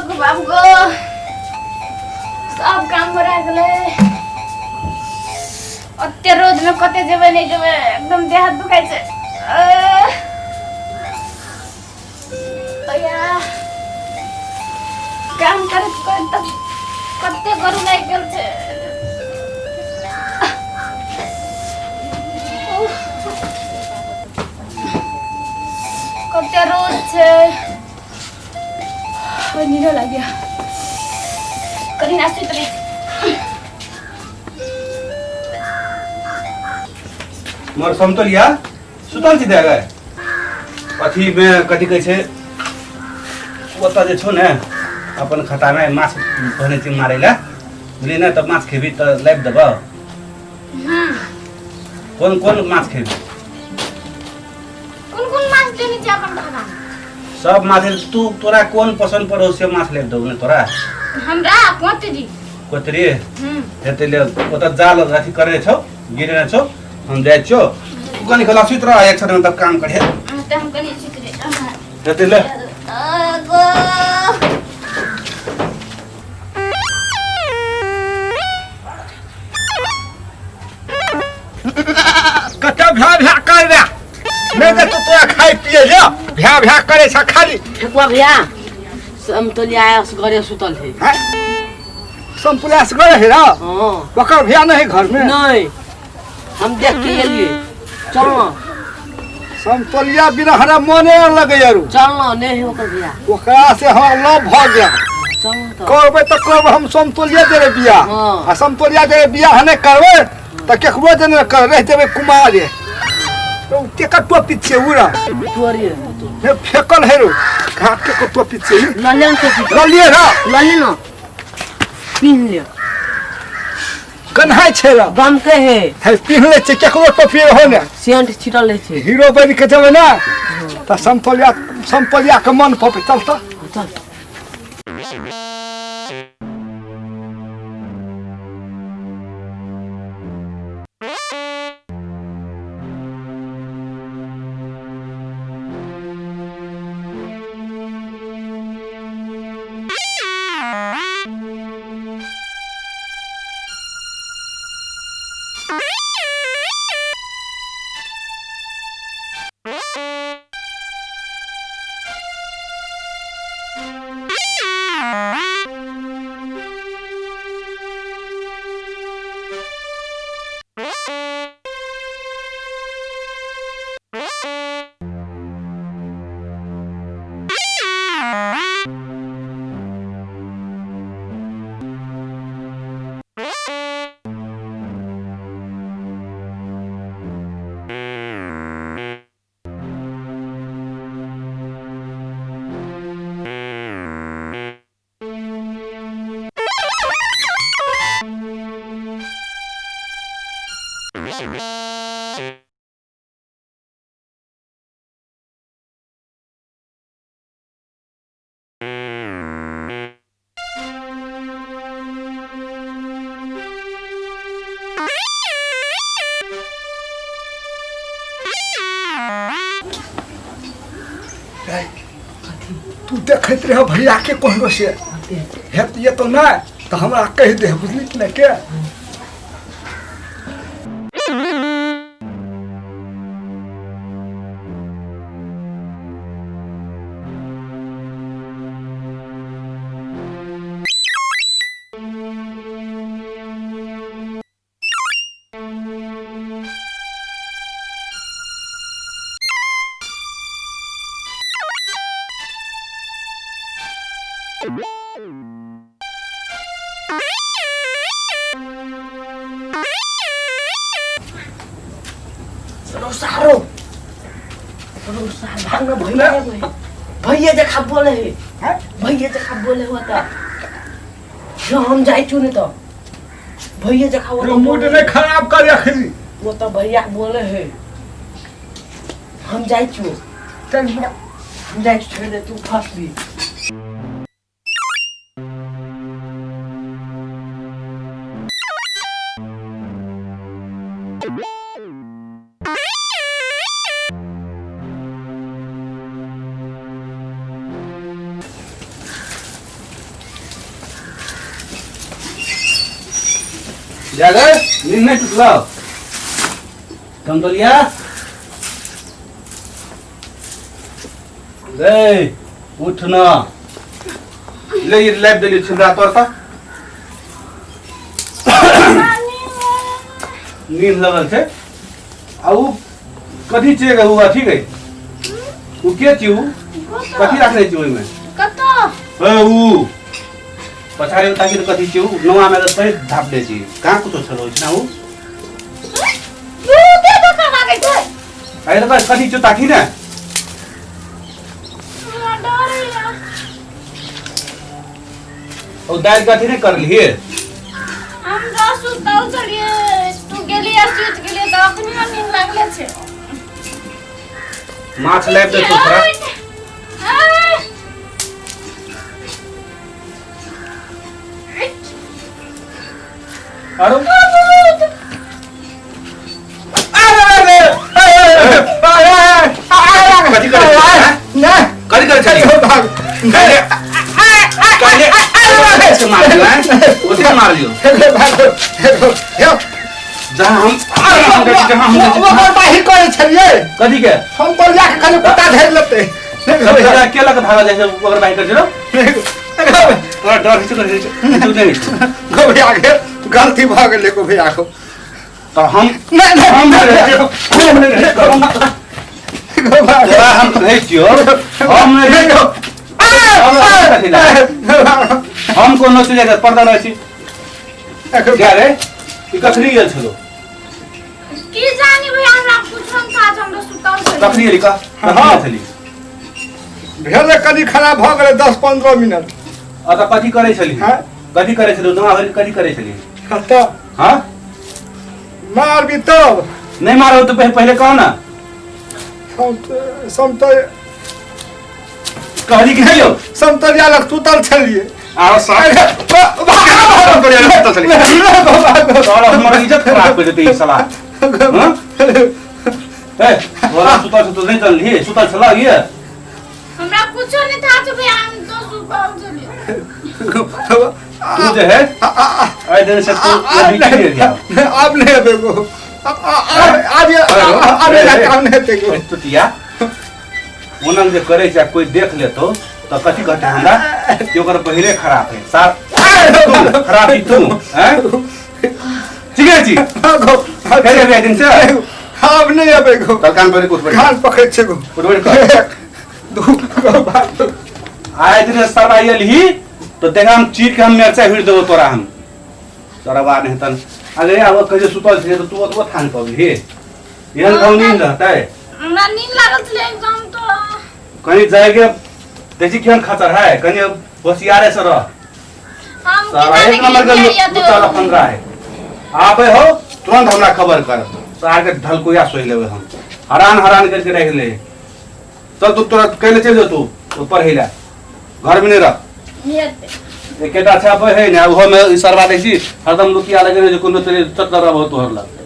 गो बाबू गो, सब काम भरा गेलै। ओते रोज में कते जेबै नहि जेबै, एकदम देह हाथ दुखाइ छै। अया, काम करैत करैत तऽ कते गरु लागि गेल छै। उफ, कते रोज छै। नींद लागि गया, कनी ना सुति रही। मोर समतोलिया सुतल छी दे गए अथी मे कथी कहै छै ओतऽ जे छौ ने अपन खतामे माछ कहने छी मारै लए, बुझलियै ने? तऽ माछ खेबही तऽ लाबि देबऽ। कोन कोन माछ खेबही? कोन कोन माछ देने छै अपन खाता? सब माछ। तू तोरा कोन पसन्द पड़ौ से माछ लाबि देबौ ने तोरा। हमरा कोतरी। कोतरी हेतै ले। ओतऽ जाल अथी करे छौ, गिरेने छौ। हम जाइ छियौ, तू कनि खला सुति रह, एक क्षण तक काम करिहे। तऽ हम कनि सुति रही। हेतै ले। गो कते भ्या भ्या करबे नहि तऽ तू तोरा खाइ पिए ले भ्या भ्या करे छ खाली। ठेकुआ भैया, समतोलिया असगरे सुतल है। हैं? संपुला से गए है ना? हाँ। ओकर भैया नहीं घर में? नहीं, हम देख के एलिए। चल ना। समतोलिया बिना हमरा मने न लगे यारू। चल ना, नहीं है ओकर भैया। ओकरा से हमरा लव भ गया। चल ना तो। करबै तऽ करबै हम समतोलिया देरे बियाह। हाँ। आ समतोलिया देरे बियाह नहि करबै तऽ केकरो देने कर रहि जेबै कुमारे। तो केकर टोपी छियै उ रे? तोरे है तो। हे फेकल है रो घाट के टोपी छियै ई? लऽ ले ना टोपी। लऽ लिए ना। लऽ ले ना, पिन्ह ले। गन्हाइ छै रे। गमके है। हे पिन्ह लै छै, केकरो टोपी रहो ने। सेंट छिटल रहै छै। हीरो बनि के जेबै ने तऽ समतोलिया समतोलिया के मन पपे। चल तऽ। चल। तू देखैत रह भैया के कोनो से हेतिए तो नहि तऽ हमरा कहि दे, बुझली कि नहि? के सारो भाग में भैया, भैया देखा बोले है। भैया देखा बोले हुआ था जो हम जाइ छु ने तो भैया देखा वो रो मूड नहीं खराब कर अखनी। वो तो भैया बोले है, हम जाइ छु। चल। हम जाइ छु, छोड़ दे, तू फंस भी। जागर नींद नहीं टूटलो समतोलिया रे उठ न ले ई लाइव देली छिंदरा तोर त नींद लगल छै आ उ कथी छियै गे उ अथी गे उ के छी उ कथी राखने छी ओहिमे कतऽ ए उ पछाड़ी ताकि तऽ कथी छी उ नौआ मे तऽ सही झाप दै छी कहाँ कुछो छलो ना उ भूते धोखा मांगै छै अरे तऽ कथी छौ ताकी ने हमरा डर होइया ओ दालि कथी नहि करलियै हम तऽ सुतल छलियै तू गेलियै सुति गेलियै तऽ अखनियो नींद लागले छै माछ लाबि दे थोड़ा आरो कथी करै छी कथी करै छी काल्हि काल्हि से मार लियो हैं ओते मार लियो जहाँ हम हम जाइ छी, जहाँ हम जाइ छी, ओकर बाहिर करै छलियै कथी के हम तो जाके खाली कुत्ता धरि लेतै तोरा के लग भागल जाइ छै ओकर बाहिर करै छै तोरा डर होइ छै कथी छै तू नहि गो भैया के गलती भऽ गेलै गो भैया को तऽ हम नहि नहि हम नहि रहै छियौ। हम नहि रहै छियौ। गो भैया तोरा हम कहै छियौ हम नहि रहै छियौ। हम कोनो चीज के पर्दा रहै छी क्या रे ई कखनी गेल छलो की जानी भैया हमरा पूछम था आज हमरा सुतल छलियै कखनी गेली कह कखनी गेल छली भेलै कनि खराब भऽ गेलै 10-15 मिनट आ तऽ कथी करै छली हँ? कथी करै छली नहा भरि कथी करै छली तऽ हाँ मारबी तब नहीं मारो तो पहले पहले कहो ना हम तऽ- हम तऽ कहली कि नहीं हो समतरिया लग सुतल छलियै आओ साहब समतोलिया लग सुतल छलियै। तोरा हमर इज्जत खराब कर देते ई साला हाँ? ए तोरा सुतल छौ तो नहीं जानली सुतल छला ये हमरा कुछो नहीं था तो भैया हम तो सुतल छलियै तू जे है आइ दिन से तू अभी की ले लिया आब नहि हेतै गो आब आब काम नहि हेतै गो तुतिया ओनंग जे करे छै कोई देख लेतो तो कथी कहते हमरा कि ओकर पहिले खराब है सार तू खराब ही तू हैं ठीक है जी फेर अभी दिन से आब नहि अबै गो कल कान पर कुछ कान पकड़ै छै गो उठ कर दू गो बात आए दिन सरवा ही तो देखा हम चीर के हम मिर्चा हिड़ देबो तोरा हम सरवा नहीं तन अरे अब कहे सुतल छे तो तू ओतबो थान पबली एहन गाँव नींद रहतै हमरा नींद लागल छलै एकदम तो कहीं जाएके देखी केहन खचर है कहीं होशियारे से रह हम सारा एक नंबर के लुच्चा लफंगा है आबे हो तुरंत हमरा खबर कर सार के ढलकुया सोहि लेबै हम हरान हरान करके रख ले चल तू तुरंत कैले चल जो तू ऊपर हिला घर में नहीं रह एकेटा छै आबै है ने ओहो में ई सरवा दै छी हरदम लुकिया लगे रहै छै कोनो तेरे चट रहबो तोहर लग